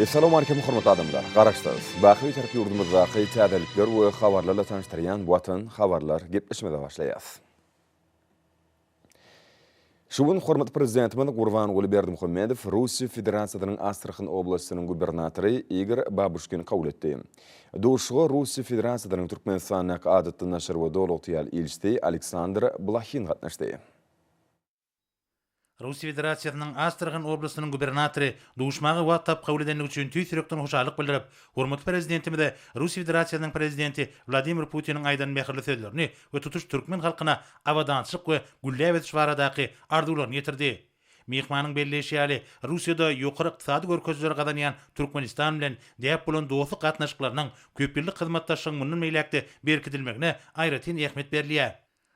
Essalawmalikim hormatly adamlar! Garaşsyz, baky Bitarap ýurdumyzdaky täzelikler we habarlarla tanyşdyrýan Watan habarlar gepleşimize başlaýas. Şu gün hormatly Prezidentimiz Gurbanguly Berdimuhamedow Russiýa Federasiýasynyň Astrahan oblastynyň gubernatory Igor Babuşkini kabul etdi. Duşuşyga Russiýa Federasiýasynyň Türkmenistandaky Adatdan daşary we Doly ygtyýarly ilçisi Aleksandr Blahin gatnaşdy. Russiýa Federasiýasynyň Astrahan oblastynyň gubernatory duşmaga wagt tapyp kabul edendigi üçin tüýs ýürekden hoşallyk bildirip, hormatly Prezidentimize Russiýa Federasiýasynyň Prezidenti Wladimir Putiniň aýdan mähirli sözlerini we tutuş türkmen halkyna abadançylyk we gülläp ösüş baradaky arzuwlaryny ýetirdi. Myhmanyň belleýşi ýaly, Russiýada ýokary ykdysady görkezijileri gazanýan Türkmenistan bilen däp bolan dostluk gatnaşyklarynyň, köpýyllyk hyzmatdaşlygyň mundan beýläk-de berkidilmegine aýratyn ähmiýet berilýär.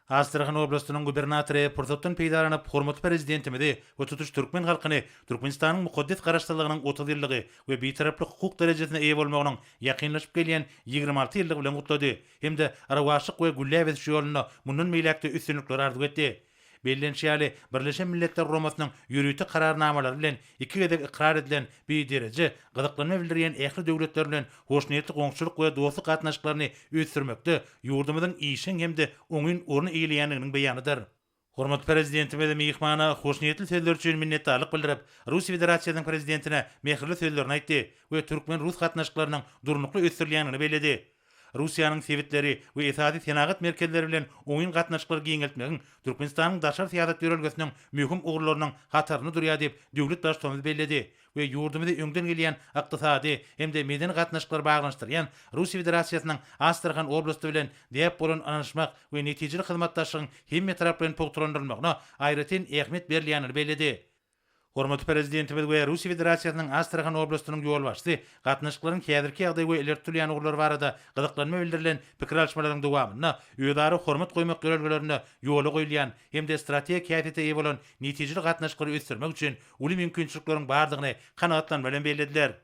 Astrahan oblastynyň gubernatory pursatdan peýdalanyp, hormatly Prezidentimizi we tutuş türkmen halkyny Türkmenistanyň mukaddes Garaşsyzlygynyň 30 ýyllygy we Bitaraplyk hukuk derejesine eýe bolmagynyň ýakynlaşyp gelýän 26 ýyllygy bilen gutlady hem-de rowaçlyk we gülläp ösüş ýolunda mundan beýläk-de üstünlikleri arzuw etdi. Bellenişi ýaly, Birleşen Milletler Guramasynyň ýörite Kararnamalary bilen iki gezek ykrar edilen bi dereje gyzyklanma bildirýän ähli döwletler bilen hoşniýetli goňşuçylyk we dostluk gatnaşyklaryny ösdürmekde ýurdumyzyň işjeň hem-de oňyn orun eýeleýändiginiň beýanydyr. Hormatly Prezidentimiz myhmana hoşniýetli sözleri üçin minnetdarlyk bildirip, Russiýa Federasiýasynyň Prezidentine mähirli sözlerini aýtdy we türkmen-rus gatnaşyklarynyň durnukly ösdürilýändigini belledi. Russiýanyň sebitleri we esasy senagat merkezleri bilen oňyn gatnaşyklary giňeltmegiň Türkmenistanyň daşary syýasat ýörelgesiniň möhüm ugurlarynyň hatarynda durýar diýip, döwlet Baştutanymyz belledi we ýurdumyzy öňden gelýän ykdysady hem-de medeni gatnaşyklary baglanyşdyrýan Russiýa Federasiýasynyň Astrahan oblasty bilen däp bolan ynanyşmak we netijeli hyzmatdaşlygyň hemmetaraplaýyn pugtalandyrylmagyna aýratyn ähmiýet berilýändigini belledi. Hormatly Prezidentimiz we Russiýa Federasiýasynyň Astrahan oblastynyň ýolbaşçysy gatnaşyklaryň häzirki ýagdaýy we ileri tutulýan ugurlary barada gyzyklanma bildirilen pikir alyşmalaryň dowamynda özara hormat goýmak ýörelgelerinde ýola goýulýan hem-de strategik häsiýete eýe bolan netijeli gatnaşyklary ösdürmek üçin uly mümkinçilikleriň bardygyny kanagatlanma bilen bellediler.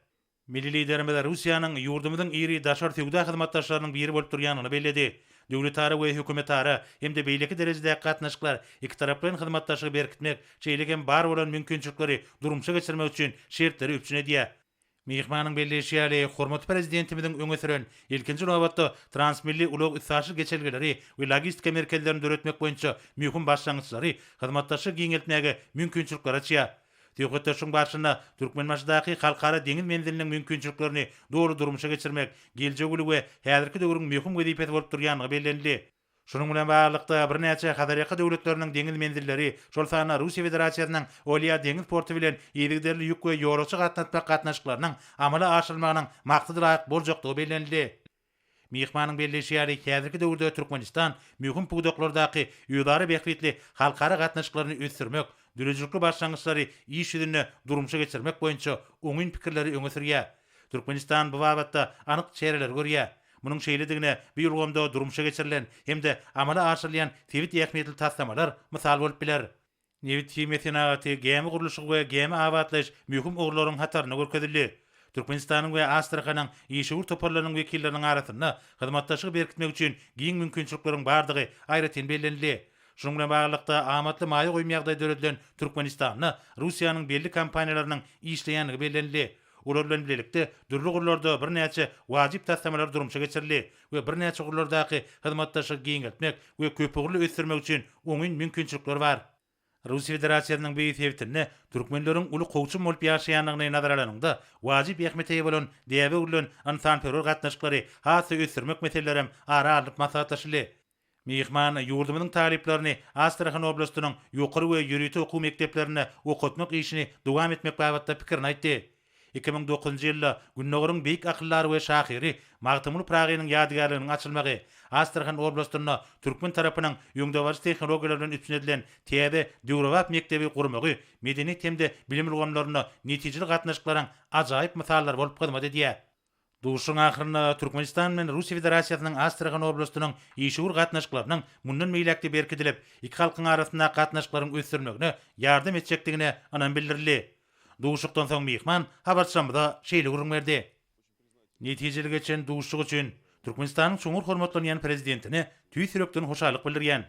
Milli Liderimiz Russiýanyň ýurdumyzyň iri daşary söwda hyzmatdaşlarynyň biri bolup durýandygyny belledi. Döwletara we hökümetara hem-de beýleki derejedäki gatnaşyklar ikitaraplaýyn hyzmatdaşlygy berkitmek, şeýle hem bar bolan mümkinçilikleri durmuşa geçirmek üçin şertleri üpjün edýär. Myhmanyň belleýşi ýaly, hormatly Prezidentimiziň öňe süren, ilkinji nobatda, transmilli ulag-üstaşyr geçelgeleri we logistika merkezlerini döretmek boýunça möhüm başlangyçlary hyzmatdaşlygy giňeltmäge mümkinçilikleri açýar. Söhbetdeşligiň barşynda Türkmenbaşydaky Halkara deňiz menziliniň mümkinçiliklerini doly durmuşa geçirmek geljek uly we häzirki döwrüň möhüm wezipesi bolup durýandygy bellenildi. Şunuň bilen baglylykda, birnäçe Hazarýaka döwletleriniň deňiz menzilleri, şol sanda Russiýa Federasiýasynyň Olýa deňiz porty bilen yzygiderli ýük we ýolagçy gatnatmak gatnaşyklarynyň amala aşyrylmagynyň maksadalaýyk boljakdygy bellenildi. Myhmanyň belleýşi ýaly, häzirki döwürde Türkmenistan möhüm pudaklardaky özara bähbitli halkara gatnaşyklaryny ösdürmek, döredijilikli başlangyçlary iş ýüzünde durmuşa geçirmek boýunça oňyn pikirleri öňe sürýär. Türkmenistan bu babatda anyk çäreleri görýär. Munuň şeýledigine bu ulgamda durmuşa geçirilen hem-de amala aşyrylýan sebit ähmiýetli taslamalar mysal bolup biler. Nebit-himiýa senagaty, gämi gurluşygy we gämi abatlaýyş möhüm ugurlaryň hatarynda görkezildi. Türkmenistanyň we Astrahanyň işewür toparlarynyň wekilleriniň arasynda hyzmatdaşlygy berkitmek üçin giň mümkinçilikleriň bardygy aýratyn bellenildi. Şunuň bilen baglylykda, amatly maýa goýum ýagdaýy döredilen Türkmenistanda Russiýanyň belli kompaniýalarynyň işleýändigi bellenildi. Olar bilen bilelikde dürli ugurlarda birnäçe wajyp taslamalar durmuşa geçirildi we birnäçe ugurlardaky hyzmatdaşlygy giňeltmek we köpugurly ösdürmek üçin oňyn mümkinçilikler bar. Russiýa Federasiýasynyň bu sebitinde türkmenleriň uly kowçum bolup ýaşaýandygyny nazara alanyňda, wajyp ähmiýete eýe bolan däbe öwrülen ynsanperwer gatnaşyklary has-da ösdürmek meselelerem ara alnyp maslahatlaşyldy. Myhman ýurdumyzyň talyplaryny Astrahan oblastynyň ýokary we ýörite okuw mekdeplerinde okatmak işini dowam etmek babatda pikirini aýtdy. 2009-njy ýylda Gündogaryň beýik akyldary we şahyry Magtymguly Pyragynyň ýadygärliginiň açylmagy, Astrahan oblastynda türkmen tarapynyň öňdebaryjy tehnologiýalar bilen üpjün edilen täze döwrebap mekdebi gurmagy medeniýet hem-de bilim ulgamlarynda netijeli gatnaşyklaryň ajaýyp mysallary bolup hyzmat edýär. Duşuşygyň ahyrynda Türkmenistan bilen Russiýa Federasiýasynyň Astrahan oblastynyň işewür gatnaşyklarynyň mundan beýläk-de berkidilip, iki halkyň arasyndaky gatnaşyklaryň ösdürilmegine ýardam etjekdigine ynam bildirildi. Duşuşykdan soň myhman habarçymyza şeýle gürrüň berdi. Netijeli geçen duşuşyk üçin Türkmenistanyň çuňňur hormatlanýan Prezidentine tüýs ýürekden hoşallyk bildirýän.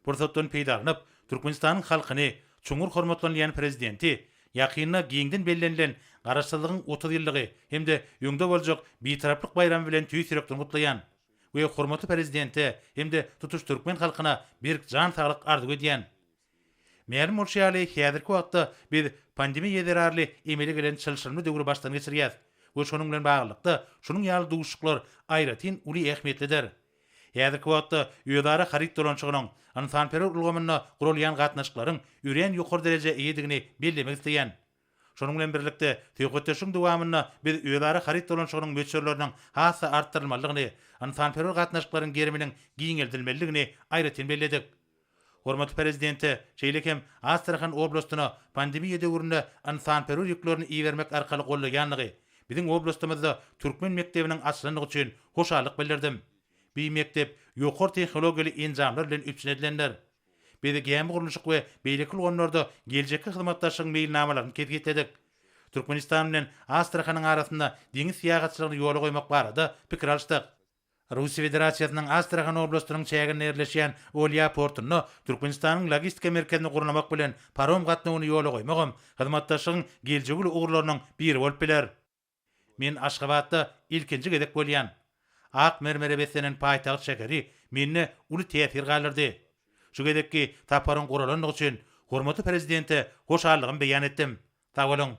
Pursatdan peýdalanyp, Türkmenistanyň halkyny, çuňňur hormatlanylýan Prezidenti. Ýakynda giňden bellenilen Garaşsyzlygyň 30 ýyllygy hem-de öňde boljak Bitaraplyk baýramy bilen tüýs ýürekden gutlaýan we hormatly Prezidente hem-de tutuş türkmen halkyna berk jan saglyk arzuw edýän. Mälim bolşy ýaly, häzirki wagtda biz pandemiýa zerarly emele gelen çylşyrymly döwri başdan geçirýäs we şonuň bilen baglylykda şunuň ýaly duşuşyklar aýratyn uly ähmiýetlidir. Häzirki wagtda özara haryt dolanyşygynyň, ynsanperwer ulgamynda guralýan gatnaşyklaryň örän ýokary derejä eýedigini bellemek isleýän. Şonuň bilen birlikde, söhbetdeşligiň dowamynda biz özara haryt dolanyşygynyň möçberleriniň has-da artdyrylmalydygyny, ynsanperwer gatnaşyklaryň geriminiň giňeldilmelidigini aýratyn belledik. Hormatly Prezidente, şeýle hem Astrahan oblastyna pandemiýa döwründe ynsanperwer ýüklerini ibermek arkaly gollaýandygy, biziň oblastymyzda türkmen mekdebiniň açylandygy üçin hoşallyk bildirdim. Bi mekdep ýokary tehnologiýaly enjamlar bilen üpjün edilendir. Biz gämi gurluşyk we beýleki ulgamlarda geljekki hyzmatdaşlygyň meýilnamalaryny kesgitledik. Türkmenistan bilen Astrahanyň arasynda deňiz syýahatçylygyny ýola goýmak barada pikir alyşdyk. Russiýa Federasiýasynyň Astrahan oblastynyň çäginde ýerleşýän Olýa portunda Türkmenistanyň logistika merkezini gurnamak bilen parom gatnawyny ýola goýmagam hyzmatdaşlygyň geljegi uly ugurlarynyň biri bolup biler. Men Aşgabatda ilkinji gezek bolýan. Ak mermere beslenen paýtagt şäheri mende uly täsir galdyrdy. Şu gezekki saparyň guralandygy üçin hormatly Prezidente hoşallygymy beýan etdim. Sag boluň!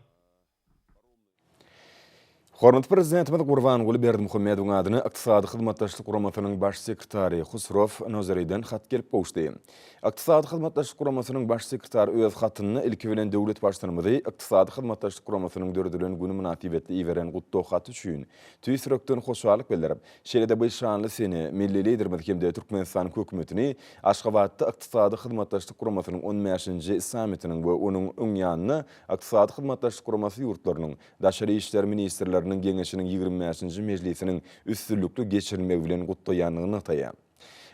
Hormatly Prezidentimiz Gurbanguly Berdimuhamedowyň adyna Ykdysady Hyzmatdaşlyk Guramasynyň Baş sekretary Husrow Nozeriden hat gelip gowuşdy. Ykdysady Hyzmatdaşlyk Guramasynyň Baş sekretary öz hatynda ilki bilen döwlet Baştutanymyzy Ykdysady Hyzmatdaşlyk Guramasynyň döredilen güni mynasybetli iberen gutlag haty üçin tüýs ýürekden hoşallyk bildirip, şeýle-de bu şanly sene milli Liderimizi hem-de Türkmenistanyň Hökümetini Aşgabatda Ykdysady Hyzmatdaşlyk Guramasynyň on bäşinji sammitiniň we onuň öň ýanynda Ykdysady Hyzmatdaşlyk Guramasy ýurtlarynyň Daşary işler ministrleriniň Geňeşiniň 25-nji mejlisiniň üstünlikli geçirilmegi bilen gutlaýandygyny nygtaýar.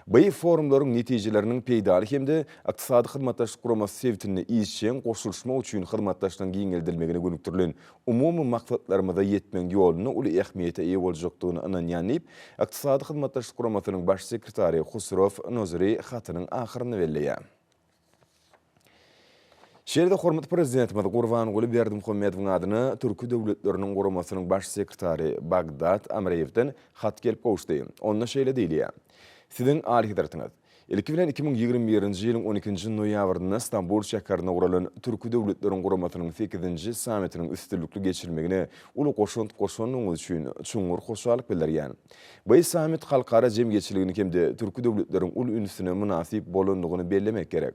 Bu forumlaryň netijeleriniň peýdaly hem-de Ykdysady Hyzmatdaşlyk Guramasy sebitinde işjeň goşulyşmak üçin hyzmatdaşlygyň giňeldilmegine gönükdirilen umumy maksatlarymyza ýetmegiň ýolunda uly ähmiýete eýe boljakdygyna ynanýan diýip, Ykdysady Hyzmatdaşlyk Guramasynyň Baş sekretary Husrow Nozri hatynyň ahyrynda belleýär. Şeýle-de hormatly Prezidentimiz Gurbanguly Berdimuhamedowyň adyna Türki Döwletleriniň Guramasynyň Baş sekretary Bagdad Amreýewden hat gelip gowuşdy. Onda şeýle diýilýär, Siziň Alyhezretiňiz, ilki bilen 2021-nji ýylyň on ikinji noýabrynda Stambul şäherinde guralan Türki Döwletleriň Guramasynyň sekizinji sammitiniň üstünlikli geçirilmegine uly goşant goşandygyňyz üçin çuňňur hoşallyk bildirýän. Bu sammit halkara jemgyýetçiligini hem-de türki döwletleriň uly ünsüne mynasyp bolandygyny bellemek gerek.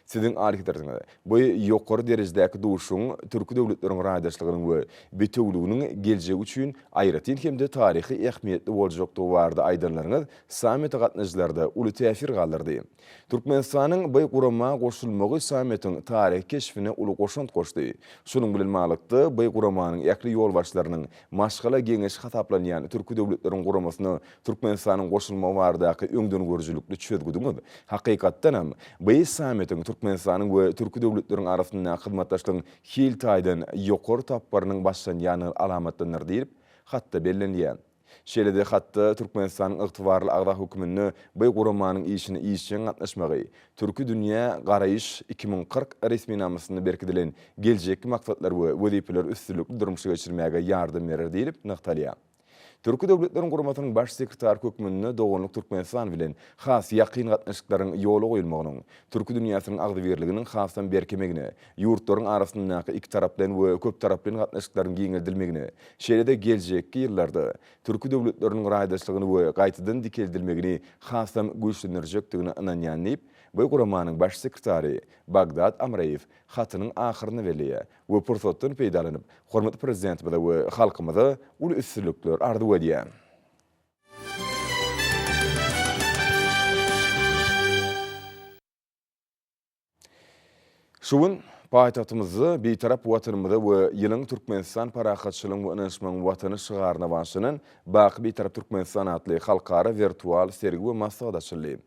Siziň Alyhezretiňiz, bu ýokary derejedäki duşuşygyň türki döwletleriň raýdaşlygynyň we bitewüliginiň geljegi üçin aýratyn hem-de taryhy ähmiýetli boljakdygy barada aýdanlaryňyz sammite gatnaşyjylarda uly täsir galdyrdy. Türkmenistanyň bu gurama goşulmagy sammitiň taryhy keşbine uly goşant goşdy. Şunuň bilen baglylykda, bu guramanyň ähli ýolbaşçylarynyň maşgala geňeşi hasaplanýan Türki Döwletleriň Guramasyna Türkmenistanyň goşulmagy baradaky öňdengörüjilikli çözgüdiňiz, hakykatdanam, bu sammitiň Türkmenistanyň we türki döwletleriň arasyndaky hyzmatdaşlygyň hil taýdan ýokary tapgyrynyň başlanýandygyny alamatlandyr diýlip, hatda bellenilýär. Şeýle-de hatda Türkmenistanyň ygtybarly agza hökmünde bu guramanyň işine işjeň gatnaşmagy, Türki dünýä garaýyş 2040 resminamasynda berkidilen geljekki maksatlary we wezipeleri üstünlikli durmuşa geçirmäge ýardam berer diýlip nygtalýar. Türki Döwletleriň Guramasynyň Baş sekretary hökmünde doganlyk Türkmenistan bilen has ýakyn gatnaşyklaryň ýola goýulmagynyň, türki dünýäsiniň agzybirliginiň hasam berkemegine, ýurtlaryň arasyndaky ikitaraplaýyn we köptaraplaýyn gatnaşyklaryň giňeldilmegine, şeýle-de geljekki ýyllarda türki döwletleriniň raýdaşlygyny we gaýtadan dikeldilmegini hasam güýçlendirjekdigine ynanýan diýip, bu guramanyň Baş sekretary Bagdad Amreýew hatynyň ahyrynda belleýär we pursatdan peýdalanyp, hormatly Prezidentimize we halkymyza uly üstünlikler arzuw edýär. Şu gün paýtagtymyzda Bitarap Watanymyza we ýylyň Türkmenistan parahatçylygyň we ynanyşmagyň Watany şygaryna bagyşlanan Baky Bitarap Türkmenistan atly halkara wirtual sergi we maslahat açyldy.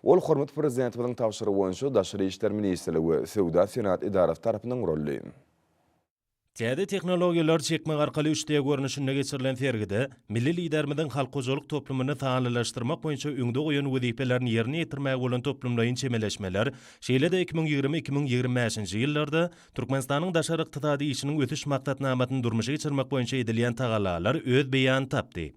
Ol hormatly Prezidentimiziň tabşyrygy boýunça Daşary işler ministrligi we Söwda-senagat edarasy tarapyndan guraldy. Täze tehnologiýalary çekmek arkaly üç D görnüşinde geçirilen sergide milli Liderimiziň halk hojalyk toplumyny sanlylaşdyrmak boýunça öňde goýan wezipelerini ýerine ýetirmäge bolan toplumlaýyn çemeleşmeler, şeýle-de 2020, 2025-nji ýyllarda Türkmenistanyň daşary ykdysady işiniň ösüş maksatnamasyny durmuşa geçirmek boýunça edilýän tagallalar öz beýanyny tapdy.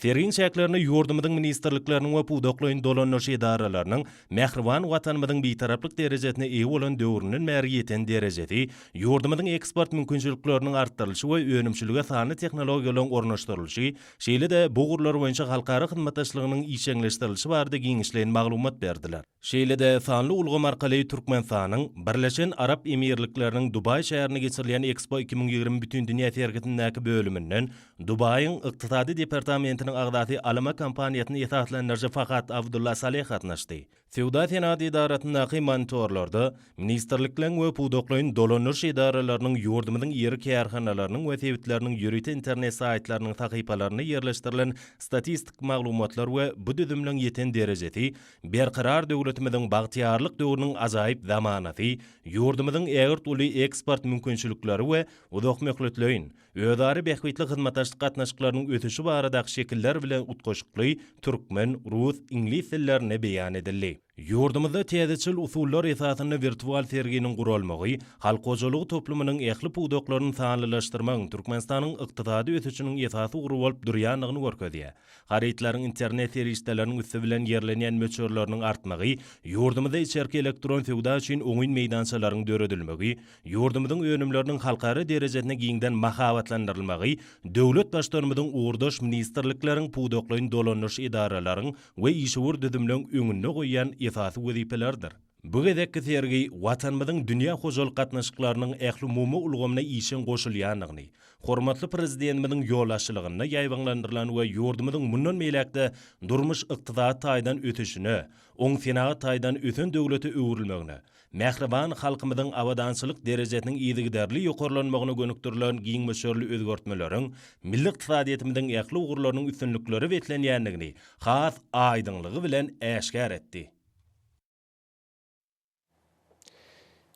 Sergiň çäklerinde ýurdumyzyň ministrlikleriniň we pudaklaýyn dolandyryş edaralarynyň mähriban Watanymyzyň Bitaraplyk derejesine eýe bolan döwründen bäri ýeten derejesi, ýurdumyzyň eksport mümkinçilikleriniň artdyrylyşy we önümçilige sanly tehnologiýalaryň ornaşdyrylyşy, şeýle-de bu ugurlar boýunça halkara hyzmatdaşlygynyň işjeňleşdirilişi barada giňişleýin maglumat berdiler. Şeýle-de sanly ulgam arkaly Türkmenistanyň Birleşen Arap Emirlikleriniň Dubaý şäherinde geçirilýän Ekspo 2020 Bütindünýä sergisindäki bölüminden Dubaýyň Ykdysady departamentiniň agzasy Alama kompaniýasyny esaslandyryjy Fahad Abdulla Saleh gatnaşdy. Söwda-senagat edarasyndaky monitorlarda ministrlikleriň we pudaklaýyn dolandyryş edaralarynyň ýurdumyzyň iri kärhanalarynyň we sebitleriniň ýörite internet saýtlarynyň sahypalarynda ýerleşdirilen statistik maglumatlar we bu düzümleň ýeten derejesi Berkarar döwletimiziň bagtyýarlyk döwrüniň ajaýyp zamanasy, ýurdumyzyň ägirt uly eksport mümkinçilikleri we uzakmöhletleýin, özara bähbitli hyzmatdaşlyk gatnaşyklarynyň ösüşi baradaky şekiller bilen utgaşykly türkmen, rus, iňlis dillerinde beýan edildi. Ýurdumyzda täzeçil usullar esasynda wirtual serginiň guralmagy halk hojalygy toplumynyň ähli pudaklaryny sanlylaşdyrmagyň Türkmenistanyň ykdysady ösüşiniň esasy ugry bolup durýandygyny görkezýär. Harytlaryň internet serişdeleriniň üsti bilen ýerlenýän möçberleriniň artmagy, ýurdumyzda içerki elektron söwda üçin oňyn meýdançalaryň döredilmegi, ýurdumyzyň önümleriniň halkara derejesinde giňden mahabatlandyrylmagy döwlet Baştutanymyzyň ugurdaş ministrlikleriň, pudaklaýyn dolandyryş edaralaryň we işewür düzümleň öňünde goýýan esasy wezipeleridir. Bu gezekki sergi Watanymyzyň dünýä hojalyk gatnaşyklarynyň ählumumy ulgamyna işjeň goşulýandygyny, hormatly Prezidentimiziň ýolbaşçylygynda ýaýbaňlandyrylan we ýurdumyzyň mundan beýläk-de durmuş-ykdysady taýdan ösüşine, oň senagat taýdan ösen döwlete öwrülmegine, mähriban halkymyzyň abadançylyk derejesiniň yzygiderli ýokarlanmagyna gönükdirilen giň möçberli özgertmeleriň milli ykdysadyýetimiziň ähli ugurlarynyň üstünliklere beslenýändigini has aýdyňlygy bilen äşgär etdi.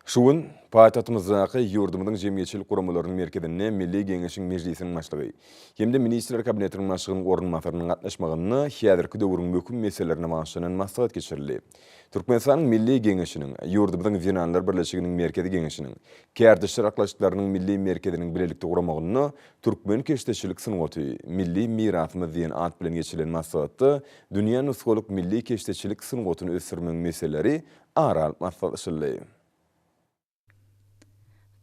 Şu gün paýtagtymyzdaky ýurdumyzyň jemgyýetçilik guramalarynyň merkezinde Milli Geňeşiň Mejlisiniň Başlygy hem-de Ministrler Kabinetiniň Başlygynyň orunbasarynyň gatnaşmagynda häzirki döwrüň möhüm meselelerine bagyşlanan maslahat geçirildi. Türkmenistanyň Milli Geňeşiniň, ýurdumyzyň Zenanlar birleşiginiň Merkezi Geňeşiniň, Kärdeşler arkalaşyklarynyň Milli merkeziniň bilelikde guramagynda Türkmen keşdeçilik sungaty, milli mirasymyz diýen at bilen geçirilen maslahatda dünýä nusgalyk milli keşdeçilik sungatyny ösdürmegiň meseleleri ara alyp maslahatlaşyldy.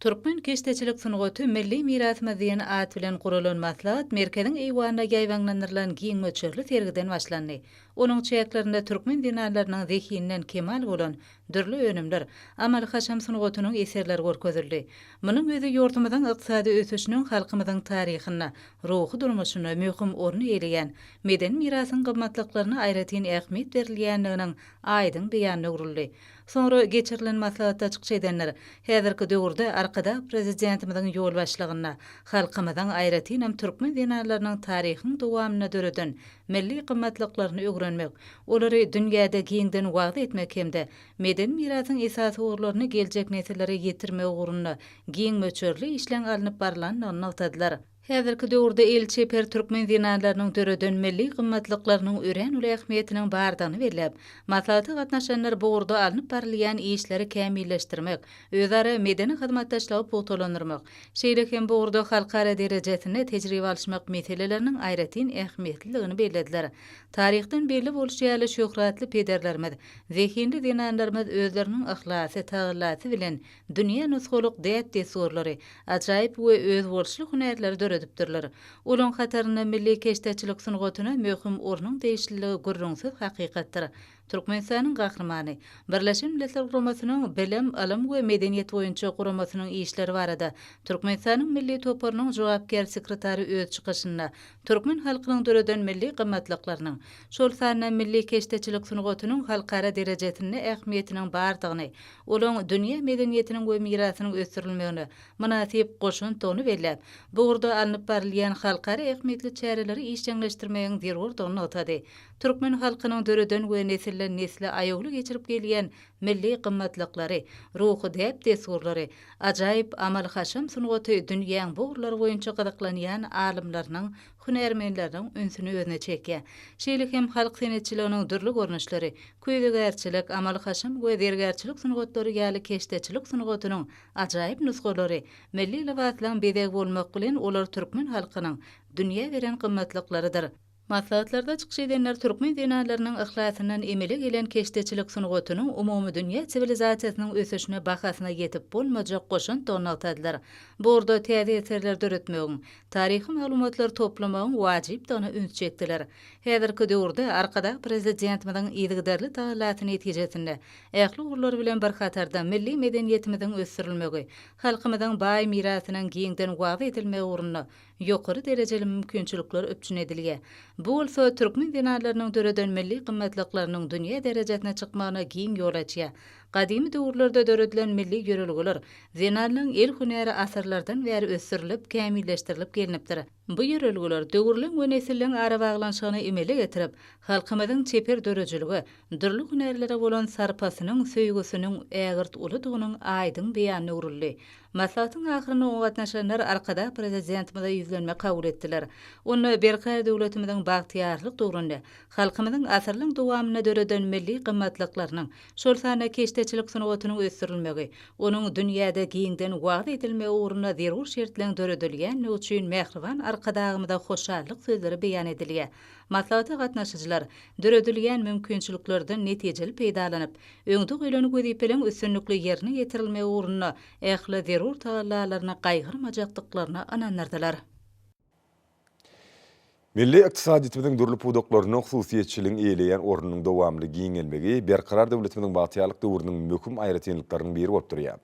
Türkmen keşdeçilik sungaty, milli mirasymyz diýen at bilen guralan maslahat merkeziň eýwanynda ýaýbaňlandyrylan giň möçberli sergiden başlandy. Onuň çäklerinde türkmen zenanlarynyň zehininden kemal bolan dürli önümler, amaly-haşam sungatynyň eserleri görkezildi. Munuň özi ýurdumyzyň ykdysady ösüşiniň halkymyzyň taryhynda, ruhy durmuşynda möhüm orun eýeleýän medeni mirasyň gymmatlyklaryna aýratyn ähmiýet berilýändiginiň aýdyň beýanyna öwrüldi. Soňra geçirilen maslahatda çykyş edenler häzirki döwürde Arkadag Prezidentimiziň ýolbaşçylygynda halkymyzyň, aýratynam türkmen zenanlarynyň taryhyň dowamynda döreden milli gymmatlyklaryny öwrenmek, olary dünýäde giňden wagyz etmek hem-de medeni mirasyň esasy ugurlaryny geljek nesillere ýetirmek ugrunda giň möçberli işleň alnyp barlandygyny nygtadylar. Häzirki döwürde eli çeper türkmen zenanlarynyň döreden milli gymmatlyklarynyň örän uly ähmiýetiniň bardygyny belläp, maslahata gatnaşanlar bu ugurda alnyp barylýan işleri kämilleşdirmek, özara medeni hyzmatdaşlygy pugtalandyrmak, şeýle hem bu ugurda halkara derejesinde tejribe alyşmak meseleleriniň aýratyn ähmiýetlidigini bellediler. Taryhdan belli bolşy ýaly, şöhratly pederlerimiz, zehinli zenanlarymyz özleriniň yhlasy, tagallasy bilen dünýä nusgalyk däp-dessurlary, ajaýyp we özboluşly hünärleri döredipdirler. Olaň hatarynda milli keşdeçilik sungatyna möhüm ornuň degişliligi gürrüňsiz hakykatdyr. Türkmenistanyň Gahrymany, Birleşen Milletler Guramasynyň Bilim, ylym we medeniýet boýunça guramasynyň işleri barada Türkmenistanyň Milli toparynyň jogapkär sekretary öz çykyşynda türkmen halkynyň döreden milli gymmatlyklarynyň, şol sanda milli keşdeçilik sungatynyň halkara derejesinde ähmiýetiniň bardygyny, olaň dünýä medeniýetiniň we mirasynyň ösdürilmegine mynasyp goşantdygyny belläp, bu ugurda alnyp. alnyp barylýan halkara ähmiýetli çäreleri işjeňleşdirmegiň zerurdygyny nygtady. Türkmen halkynyň döreden we nesilden-nesle aýawly geçirip gelýän milli gymmatlyklary, ruhy däp-dessurlary, ajaýyp amaly-haşam sungaty dünýäň bu ugurlar boýunça gyzyklanýan alymlarynyň, hünärmenleriniň ünsüni özüne çekýär. Şeýle hem halk senetçiliginiň dürli görnüşleri, küýzegärçilik, amaly-haşam we zergärçilik sungatlary ýaly keşdeçilik sungatynyň ajaýyp nusgalary milli lybaslaryň bezegi bolmak bilen, olar türkmen halkynyň dünýä beren gymmatlyklarydyr. Maslahatlarda çykyş edenler türkmen zenanlarynyň yhlasyndan emele gelen keşdeçilik sungatynyň umumydünýä siwilizasiýasynyň ösüşine bahasyna ýetip bolmajak goşantdygyny nygtadylar. Bu ugurda täze eserler döretmegiň, taryhy maglumatlary toplamagyň wajypdygyna üns çekdiler. Häzirki döwürde Arkadag Prezidentimiziň yzygiderli tagallasy netijesinde ähli ugurlar bilen bir hatarda milli medeniýetimiziň ösdürilmegi, halkymyzyň baý mirasynyň giňden wagyz edilmegi ugrunda ýokary derejeli mümkinçilikler üpjün edilýär. Bu bolsa türkmen zenanlarynyň döreden milli gymmatlyklarynyň dünýä derejesine çykmagyna giň ýol açýar. Gadymy döwürlerde döredilen milli ýörelgeler, zenanlaryň el hünäri asyrlardan bäri ösdürilip, kämilleşdirilip gelnipdir. Bu ýörelgeler döwürleň we nesilleň arabaglanyşygyny emele getirip, halkymyzyň çeper döredijilige, dürli hünärlere bolan sarpasynyň, söýgüsiniň ägirt uludygynyň aýdyň beýanyna öwrüldi. Maslahatyň ahyrynda oňa gatnaşanlar Arkadag Prezidentimize ýüzlenme kabul etdiler. Onda Berkarar döwletimiziň bagtyýarlyk döwründe halkymyzyň asyrlaryň dowamynda döreden milli gymmatlyklarynyň, şol sanda keşdeçilik sungatynyň ösdürilmegi, onuň dünýäde giňden wagyz edilmegi ugrunda zerur şertleň döredilýändigi üçin mähriban Arkadagymyza hoşallyk sözleri beýan edilýär. Maslahata gatnaşyjylar döredilýän mümkinçiliklerden netijeli peýdalanyp, öňde goýlan wezipeleriň üstünlikli ýerine ýetirilmegi ugrunda ähli zerur tagallalaryny gaýgyrmajakdyklaryna ynandyrdylar. Milli ykdysadyýetimiziň dürli pudaklarynda hususyýetçiligiň eýeleýän ornunyň dowamly giňelmegi Berkarar döwletimiziň bagtyýarlyk döwrüniň möhüm aýratynlyklarynyň biri bolup durýar.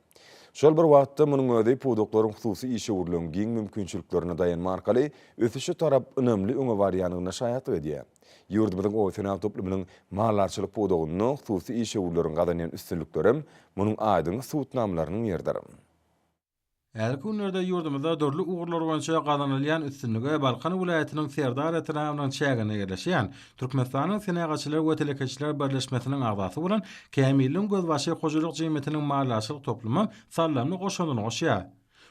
Şol bir wagtda, munuň özi pudaklaryň hususy işewürligiň giň mümkinçiliklerine daýanma arkaly ösüşe tarap ynamly öňe barýandygyna şaýatlyk edýär. Ýurdumyzyň oba-senagat toplumynyň maldarçylyk pudagynda hususy işewürleriň gazanýan üstünliklerem munuň aýdyň subutnamalarynyň biridir. Häzirki günlerde ýurdumyzda dürli ugurlar boýunça gazanylýan üstünlige Balkan welaýatynyň Serdar etrabynyň çäginde ýerleşýän Türkmenistanyň Senagatçylar we telekeçiler birleşmesiniň agzasy bolan Kämilligiň gözbaşy hojalyk jemgyýetiniň maldarçylyk toplumy saldamly goşandyny goşýar.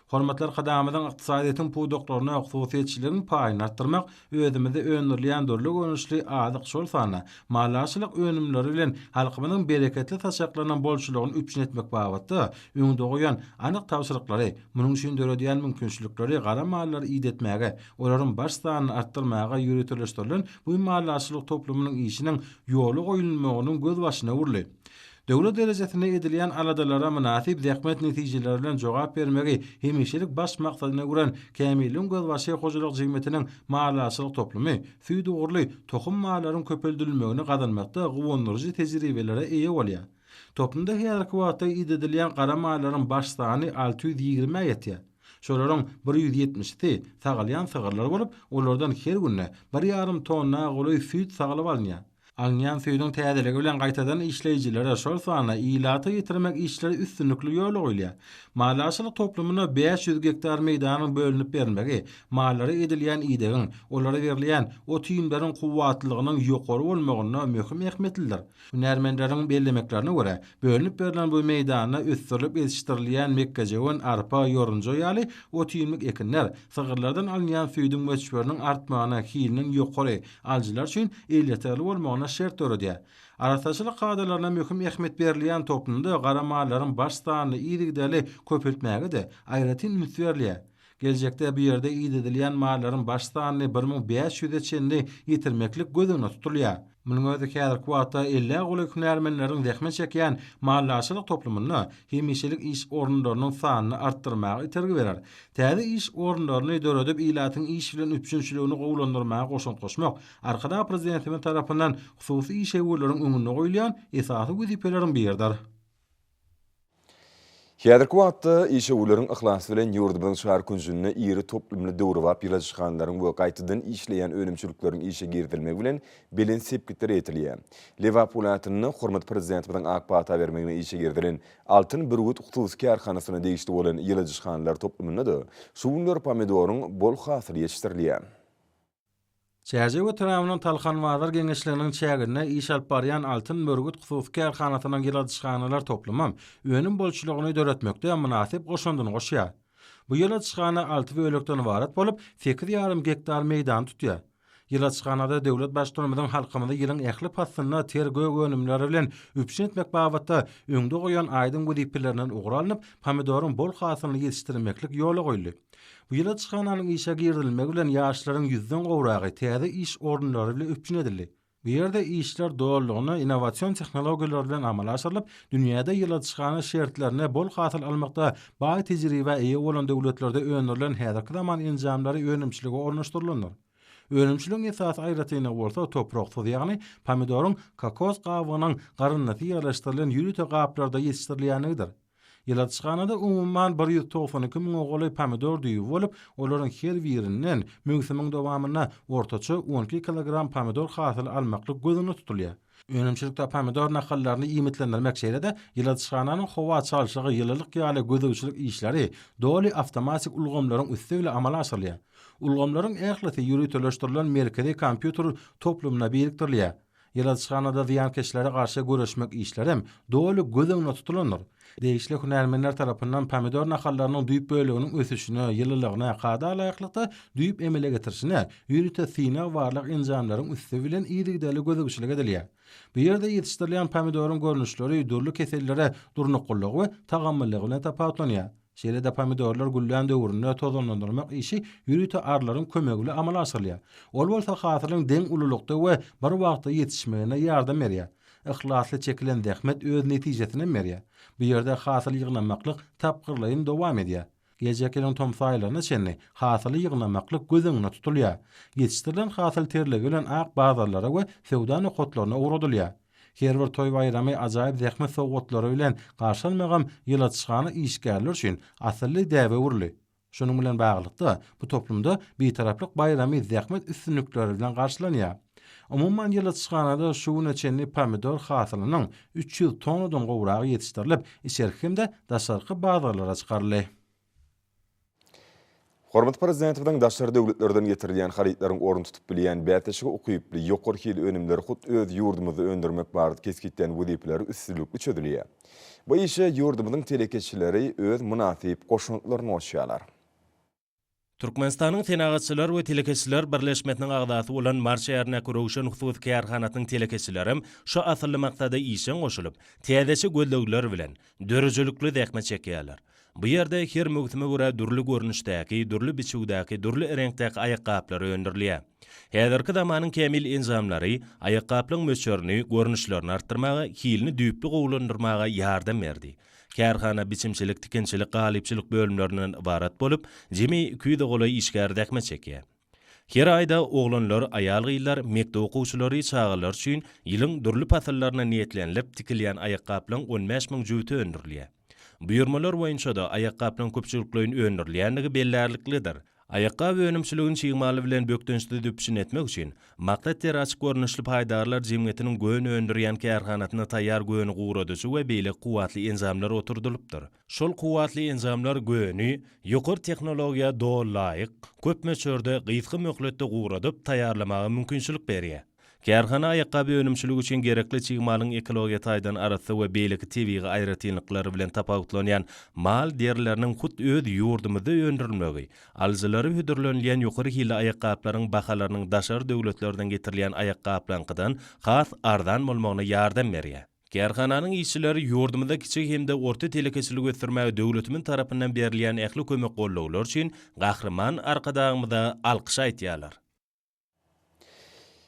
Hormatly Arkadagymyzyň ykdysadyýetiň pudaklaryna hususyýetçiligiň paýyny artdyrmak, özümizde öndürilýän dürli görnüşli azyk, şol sanda maldarçylyk önümleri bilen halkymyzyň bereketli saçaklarynyň bolçulygyny üpjün etmek babatda öňde goýan anyk tabşyryklary, munuň üçin döredýän mümkinçilikleri gara mallary idetmäge, olaryň baş sanyny artdyrmaga ýöriteleşdirilen bu maldarçylyk toplumynyň işiniň ýola goýulmagynyň gözbaşyna öwrüldi. Döwlet derejesinde edilýän aladalara mynasyp zähmet netijeleri bilen jogap bermegi hemişelik baş maksadyna öwren Kämilligiň gözbaşy hojalyk jemgyýetiniň maldarçylyk toplumy süýt ugurly tohum mallaryň köpeldilmegini gazanmakda guwandyryjy tejribelere eýe bolýar. Toplumda häzirki wagtda idedilýän gara mallaryň baş sany 620-ä ýetýär. Şolaryň bir ýüz ýetmişisi sagylýan sygyrlar bolup, olardan her günde bir ýarym tonna golaý süýt sagylyp alynýar. Alynýan süýdüň täzeligi bilen gaýtadan işleýjilere, şol sanda ilata ýetirmek işleri üstünlikli ýola goýulýar. Maldarçylyk toplumyna 500 gektar meýdanyň bölünip berilmegi mallara edilýän idegiň, olara berilýän ot-iýmleriň kuwwatlylygynyň ýokary bolmagynda möhüm ähmiýetlidir. Hünärmenleriň bellemeklerine görä, bölünip berlen bu meýdanda ösdürilip ýetişdirilýän mekgejöwen, arpa, ýorunja ýaly ot-iýmlik ekinler sygyrlardan alynýan süýdüň möçberiniň artmagyna, hiliniň ýokary, alyjylar üçin elýeterli bolmagyna şert döredýär. Arassaçylyk kadalaryna möhüm ähmiýet berilýän toplumda gara mallaryň baş sanyny yzygiderli köpeltmäge-de aýratyn üns berilýär. Geljekde bu ýerde idedilýän mallaryň baş sanyny 1500-e çenli ýetirmeklik göz öňünde tutulýar. Munuň özi häzirki wagtda ellä golaý hünärmenleriň zähmet çekýän maldarçylyk toplumynda hemişelik iş orunlarynyň sanyny artdyrmaga itergi berer. Täze iş orunlaryny döredip, ilatyň iş bilen üpjünçiligini gowulandyrmaga goşant goşmak Arkadag Prezidentimiz tarapyndan hususy işewürleriň öňünde goýulýan esasy wezipeleriň biridir. Häzirki wagtda işewürleriň yhlasy bilen ýurdumyzyň çar künjünde iri toplumly döwrebap ýyladyşhanalaryň we gaýtadan işleýän önümçilikleriň işe girizilmegi bilen belent sepgitlere ýetilýär. Lebap welaýatynda hormatly Prezidentimiziň ak pata bermegine işe girizilen Altyn bürgüt hususy kärhanasyna degişli bolan ýyladyşhanalar toplumynda-da şu günler pomidoryň bol hasyly ýetişdirilýär. Çärjew etrabynyň Talhanbazar geňeşliginiň çäginde iş alyp barýan Altyn bürgüt hususy kärhanasynyň ýyladyşhanalar toplumam önüm bolçulygyny döretmekde mynasyp goşandyny goşýar. Bu ýyladyşhana alty bölekden ybarat bolup, sekiz ýarym gektar meýdany tutýar. Ýyladyşhanada döwlet Baştutanymyzyň halkymyzy ýylyň ähli paslynda ter gök önümleri bilen üpjün etmek babatda öňde goýan aýdyň wezipelerinden ugur alnyp, pomidoryň bol hasylyny ýetişdirmeklik ýola goýuldy. Bu ýyladyşhananyň işe girizilmegi bilen ýaşlaryň ýüzden gowragy täze iş orunlary bilen üpjün edildi. Bu ýerde işler dolulygyna innowasion tehnologiýalar bilen amala aşyrylyp, dünýäde ýyladyşhana şertlerinde bol hasyl almakda baý tejribä eýe bolan döwletlerde öndürilen häzirki zaman enjamlary önümçilige ornaşdyrylandyr. Önümçiligiň esasy aýratynlygy bolsa topraksyz, ýagny pomidoryň kokos gabygynyň garyndysy ýerleşdirilen ýörite gaplarda ýetişdirilýänligidir. Ýyladyşhanada umuman 192 müňe golaý pomidor düýbi bolup, olaryň her birinden möwsümiň dowamynda ortaça 12 kilogram pomidor hasyly almaklyk göz öňünde tutulýar. Önümçilikde pomidor nahallaryny iýmitlendirmek şeýle-de ýyladyşhananyň howa çalşygy, ýylylyk ýaly gözegçilik işleri doly awtomatik ulgamlaryň üsti bilen amala aşyrylýar. Ulgamlaryň ählisi ýöriteleşdirilen merkezi kompýuter toplumyna birikdirilýär. Ýyladyşhanada zyýankeşlere garşy göreşmek işlerem doly göz öňünde tutulandyr. Degişli hünärmenler tarapyndan pomidor nahallarynyň düýp böleginiň ösüşine, ýylylygyna, kada laýyklykda düýp emele getirişine ýörite synag-barlag enjamlaryň üsti bilen yzygiderli gözegçilik edilýär. Bu ýerde ýetişdirilýän pomidoryň görnüşleri dürli kesellere durnuklylygy we tagamlylygy bilen tapawutlanýar. Şeýle-de pomidorlar güllän döwründe tozanlandyrmak işi ýörite arylaryň kömegi bilen amala aşyrylýar. Ol bolsa hasylyň deň ululykda we bir wagtda ýetişmegine ýardam berýär. Yhlasly çekilen zähmet öz netijesinem berýär. Bu ýerde hasyl ýygnamaklyk tapgyrlaýyn dowam edýär. Geljek ýylyň tomus aýlaryna çenli hasyly ýygnamaklyk göz öňünde tutulýar. Ýetişdirilen hasyl terligi bilen ak bazarlara we söwda nokatlaryna ugradylýar. Her bir toý-baýramy ajaýyp zähmet sowgatlary bilen garşalmagam ýyladyşhana işgärleri üçin asylly däbe öwrüldi. Şunuň bilen baglylykda, bu toplumda Bitaraplyk baýramy zähmet üstünlikleri bilen garşylanýar. Umuman, ýyladyşhanada şu güne çenli pomidor hasylynyň 300 tonnadan gowragy ýetişdirilip, içerki hem-de daşarky bazarlara çykaryldy. Hormatly Prezidentimiziň daşary döwletlerden getirilýän harytlaryň ornuny tutup bilýän bäsleşige ukyply, ýokary hilli önümleri hut öz ýurdumyzda öndürmek barada kesgitlän wezipeleri üstünlikli çözülýär. Bu işe ýurdumyzyň telekeçileri öz mynasyp goşantlaryny goşýarlar. Türkmenistanyň Senagatçylar we telekeçiler birleşmesiniň agzasy bolan Mary şäherindäki Röwşen hususy kärhanasynyň telekeçilerem şu asylly maksada işjeň goşulyp, täzeçe gözlegler bilen, döredijilikli zähmet çekýärler. Bu ýerde her möwsüme görä dürli görnüşdäki, dürli biçüwdäki, dürli reňkdäki aýakgaplar öndürilýär. Häzirki zamanyň kämil enjamlary aýakgaplaryň möçberini, görnüşlerini artdyrmaga, hilini düýpli gowulandyrmaga ýardam berdi. Kärhana biçimçilik, tikinçilik, galypçylyk bölümlerinden ybarat bolup, jemi 200-e golaý işgär zähmet çekýär. Her aýda oglanlar, aýal-gyzlar, mekdep okuwçylary, çagalar üçin ýylyň dürli pasyllaryna niýetlenilip tikilýän aýakgaplaryň 15 müň jübüti öndürilýär. Buýurmalar boýunça-da aýakgaplaryň köpçülikleýin öndürilýändigi bellärliklidir. Aýakgap önümçiligini çig maly bilen bökdençsiz üpjün etmek üçin, Maksat deri açyk görnüşli paýdarlar jemgyýetiniň gön öndürýän kärhanasynda taýýar göni guradyjy we beýleki kuwwatly enjamlar oturdylypdyr. Şol kuwwatly enjamlar göni, ýokary tehnologiýa doly laýyk, köp möçberde, gysga möhletde guradyp, taýýarlamaga mümkinçilik berýär. Kärhana aýakgap önümçiligi üçin gerekli çig malyň ekologiýa taýdan arassa we beýleki tebigy aýratynlyklary bilen tapawutlanýan mal derileriniň hut öz ýurdumyzda öndürilmegi, alyjylara hödürlenilýän ýokary hilli aýakgaplaryň bahalarynyň daşary döwletlerden getirilýän aýakgaplaryňkydan has arzan bolmagyna ýardam berýär. Kärhananyň işçileri ýurdumyzda kiçi hem-de orta telekeçiligi ösdürmäge döwletimiz tarapyndan berilýän ähli kömek-goldawlar üçin Gahryman Arkadagymyza alkyş aýtýarlar.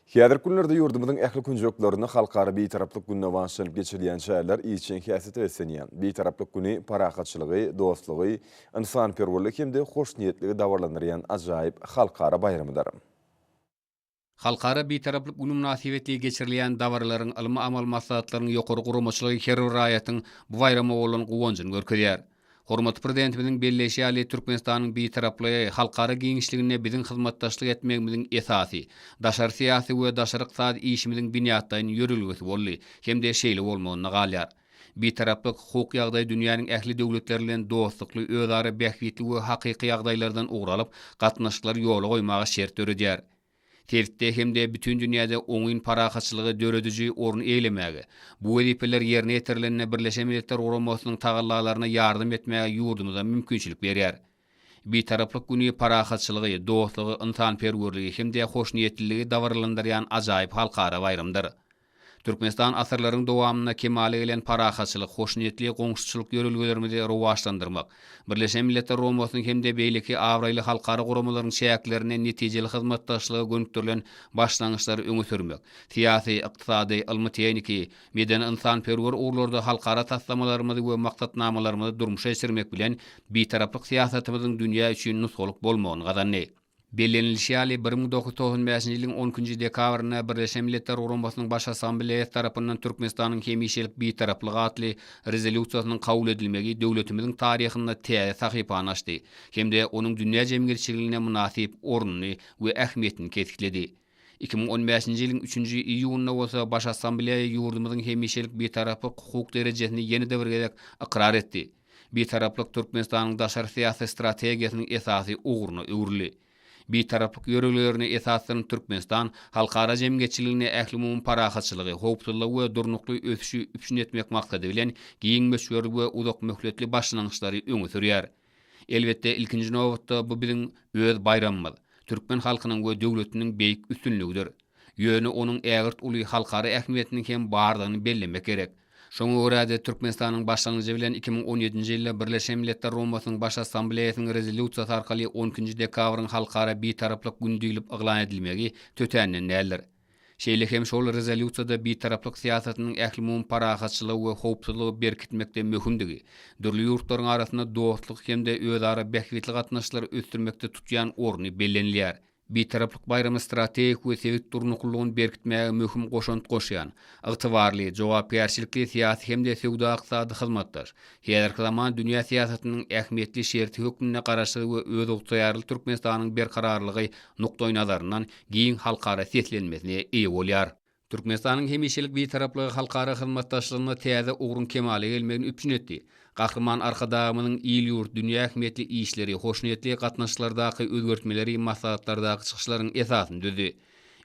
Häzirki günlerde ýurdumyzyň ähli künjeklerinde Halkara Bitaraplyk gününe bagyşlanyp geçirilýän çäreler işjeň häsiýete beslenýär. Bitaraplyk güni parahatçylygy, dostlugy, ynsanperwerligi hem-de hoşniýetligi dabaralandyrýan ajaýyp halkara baýramydyr. Halkara Bitaraplyk güni mynasybetli geçirilýän dabaralaryň, ylmy-amaly maslahatlaryň ýokary guramaçylygy her bir raýatyň bu baýrama bolan guwanjyny görkezýär. Hormatly Prezidentimiziň belleýşi ýaly, Türkmenistanyň Bitaraplygy halkara giňişliginde biziň hyzmatdaşlyk etmegimiziň esasy, daşary syýasy we daşary ykdysady işimiziň binýatlaýyn ýörelgesi boldy hem-de şeýle bolmagynda galýar. Bitaraplyk hukuk ýagdaýy dünýäniň ähli döwletleri bilen dostlukly, özara bähbitli we hakyky ýagdaýlardan ugur alyp, gatnaşyklary ýola goýmaga şert döredýär. Sebitde hem-de bütin dünýäde oňyn parahatçylygy dörediji orun eýlemäge, bu wezipeler ýerine ýetirilende Birleşen Milletler Guramasynyň tagallalaryna ýardam etmäge ýurdumyza mümkinçilik berýär. Bitaraplyk güni parahatçylygy, dostlugy, ynsanperwerligi hem-de hoşniýetliligi dabaralandyrýan ajaýyp halkara baýramdyr. Türkmenistan asyrlaryň dowamynda kemala gelen parahatçylyk, hoşniýetli goňşuçylyk ýörelgelerimizi rowaçlandyrmak, Birleşen Milletler Guramasynyň hem-de beýleki abraýly halkara guramalaryň çäklerinde netijeli hyzmatdaşlyga gönükdirilen başlangyçlary öňe sürmek, syýasy, ykdysady, ylmy-tehniki, medeni-ynsanperwer ugurlarda halkara taslamalarymyzy we maksatnamalarymyzy durmuşa geçirmek bilen, Bitaraplyk syýasatymyzyň dünýä üçin nusgalyk bolmagyny gazandy. Bellenilişi ýaly, 1995-nji ýylyň on ikinji dekabrynda Birleşen Milletler Guramasynyň Baş Assambleýasy tarapyndan Türkmenistanyň hemişelik Bitaraplygy atly Rezolýusiýasynyň kabul edilmegi döwletimiziň taryhynda täze sahypany açdy hem-de onuň dünýä jemgyýetçiliginde mynasyp ornuny we ähmiýetini kesgitledi. 2015-nji ýylyň üçünji iýunynda bolsa Baş Assambleýa ýurdumyzyň hemişelik Bitaraplyk hukuk derejesini ýene-de bir gezek ykrar etdi. Bitaraplyk Türkmenistanyň daşary syýasy strategiýasynyň esasy ugruna öwrüldi. Bitaraplyk ýörelgelerine esaslanyp Türkmenistan halkara jemgyýetçiliginde ählumumy parahatçylygy, howpsuzlygy we durnukly ösüşi üpjün etmek maksady bilen giň möçberli we uzakmöhletli başlangyçlary öňe sürýär. Elbetde, ilkinji nobatda bu biziň öz baýramymyz, türkmen halkynyň we döwletiniň beýik üstünligidir. Ýöne onuň ägirt uly halkara ähmiýetiniň hem bardygyny bellemek gerek. Şoňa görä-de, Türkmenistanyň başlangyjy bilen 2017-nji ýylda Birleşen Milletler Guramasynyň Baş Assambleýasynyň Rezolýusiýasy arkaly on ikinji dekabryň Halkara Bitaraplyk güni diýlip yglan edilmegi tötänden däldir. Şeýle hem şol Rezolýusiýada bitaraplyk syýasatynyň ählumumy parahatçylygy we howpsuzlygy berkitmekde möhümdigi, dürli ýurtlaryň arasynda dostluk hem-de özara bähbitli gatnaşyklary ösdürmekde tutýan orny bellenilýär. Bitaraplyk baýramy strategik we sebit durnuklylygyny berkitmäge möhüm goşant goşýan, ygtybarly, jogapkärçilikli syýasy hem-de söwda-ykdysady hyzmatdaş, häzirki zaman dünýä syýasatynyň ähmiýetli şerti hökmünde Garaşsyz we özygtyýarly Türkmenistanyň berkararlygy nukdaýnazaryndan giň halkara seslenmesine eýe bolýar. Türkmenistanyň hemişelik Bitaraplygy halkara hyzmatdaşlygynda täze ugruň kemala gelmegini üpjün etdi. Gahryman Arkadagymyzyň il-ýurt, dünýä ähmiýetli işleri, hoşniýetli gatnaşyklardaky özgertmeleri maslahatlardaky çykyşlaryň esasyny düzdi.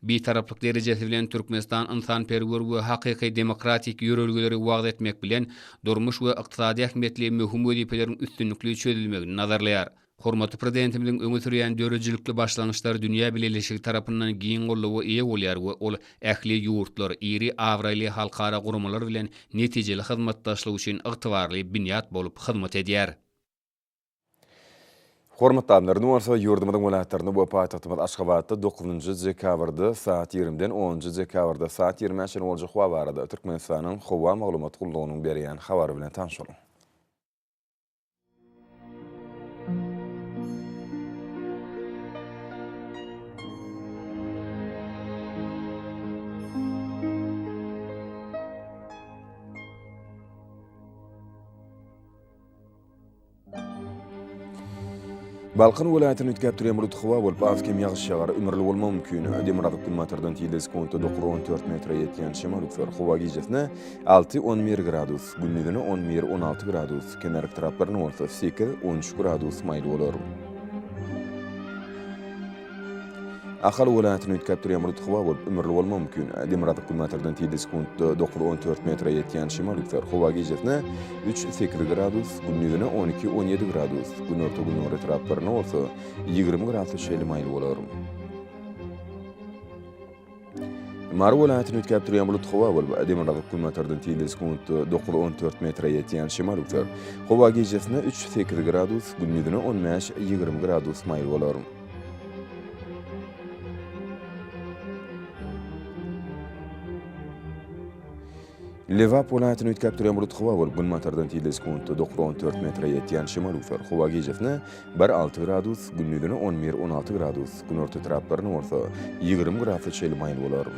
Bitaraplyk derejesi bilen Türkmenistan ynsanperwer we hakyky demokratik ýörelgeleri wagyz etmek bilen, durmuş we ykdysady ähmiýetli möhüm wezipeleriň üstünlikli çözülmegini nazarlaýar. Hormatly Prezidentimiziň öňe sürýän döredijilikli başlangyçlary dünýä bileleşigi tarapyndan giň goldawa eýe bolýar we ol ähli ýurtlar, iri abraýly halkara guramalar bilen netijeli hyzmatdaşlyk üçin ygtybarly binýat bolup hyzmat edýär. Hormatly alymlar, indi bolsa ýurdumyzyň welaýatlarynda we paýtagtymyz Aşgabatda dokuzynjy dekabrda saat ýigrimiden onunjy dekabrda saat ýigrimä çenli boljak howa barada Türkmenistanyň Howa maglumat gullugynyň berýän habary bilen tanyş boluň. Balkan welaýatynda üýtgäp durýan bulutly howa bolup, az-kem ýagyş ýagar, ümürli bolmagy mümkin. Demirgazyk-günbatardan tizligi sekuntda 9-14 metre ýetýän şemal üflär. Howa gijesine 6-11 gradus, gündizine 11-16 gradus, kenarki taraplarynda bolsa 8-13 gradus maýyl bolar. Ahal welaýatynda üýtgäp durýan bulutly howa bolup, ümürli bolmagy mümkin. Demirgazyk-günbatardan tizligi sekuntda 9-14 metre ýetýän şemal üflär. Howa gijesine 3-8 gradus, gündizine 12-17 gradus, günorta-gündogar etraplarynda bolsa 20 gradus çenli maýyl bolar. Mary welaýatynda üýtgäp durýan bulutly howa bolup, demirgazyk-günbatardan tizligi sekuntda 9-14 metre ýetýän şemal üflär. Howa gijesine 3-8 gradus, gündizine 15-20 gradus maýyl bolar. Lebap welaýatynda üýtgäp durýan bulutly howa bolup, günbatardan tizligi sekuntda 9-14 metre ýetýän şemal üflär. Howa gijesine 1-6 gradus, gündizine 11-16 gradus, günorta etraplarynda bolsa 20 gradsa çenli maýyl bolar.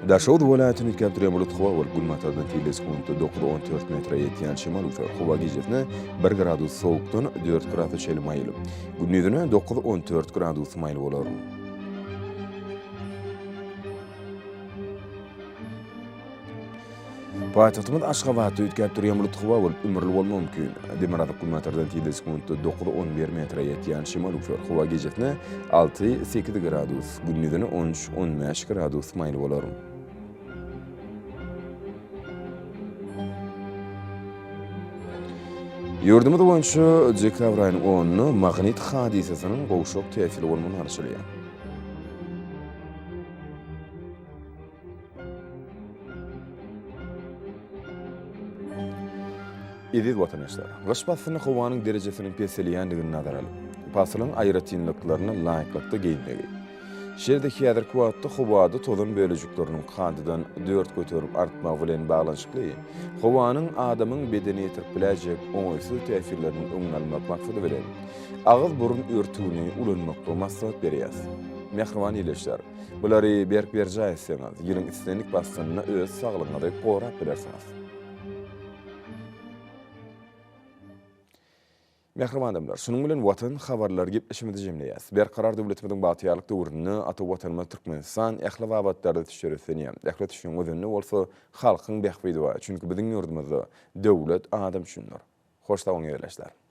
Daşoguz welaýatyny üýtgäp durýan bulutly howa bolup, günbatardan tizligi sekuntda 9-14 metre ýetýän şemal öwser. Howa gijesine bir gradus sowukdan dört grasa çenli maýyl, gündizine 9-14 gradus maýyl bolar. Paýtagtymyz Aşgabatda üýtgäp durýan bulutly howa bolup, ümürli bolmagy mümkin. Demirgazyk-günbatardan tizligi sekuntda 9-11 metre ýetýän şemal öwser. Howa gijesine 6-8 gradus, gündizine 13-15 gradus maýyl bolar. Ýurdumyz boýunça dekabr aýynyň onunda magnit hadysasynyň gowşak täsiri bolmagyna garaşylýar. Eziz watandaşlar! Gyş paslynda howanyň derejesiniň peselýändigini nazara alyp, pasylyň aýratynlyklaryna laýyklykda geýinmegi, şeýle-de häzirki wagtda howada tozan bölejikleriniň kadadan 4% artmagy bilen baglanyşykly howanyň adamyň bedenine ýetirip biläýjek oňaýsyz täsirleriniň öňüni almak maksady bilen, agyz-burun örtügini ulanmaklygy maslahat berýäris. Mähriban ildeşler! Bulary berk berjaý etseňiz, ýylyň islendik paslynda öz saglygyňyzy gorap bilersiňiz. Mähriban adamlar, şunuň bilen Watan habarlary gepleşigimizi jemleýäs. Berkarar döwletimiziň bagtyýarlyk döwründe ata Watanymyz Türkmenistan ähli babatlarda ösüşlere öslenýär. Ähli ösüşiň özeninde bolsa halkyň bähbidi bar. Çünki biziň ýurdumyzda döwlet adam üçindir. Hoş sag boluň ildeşler!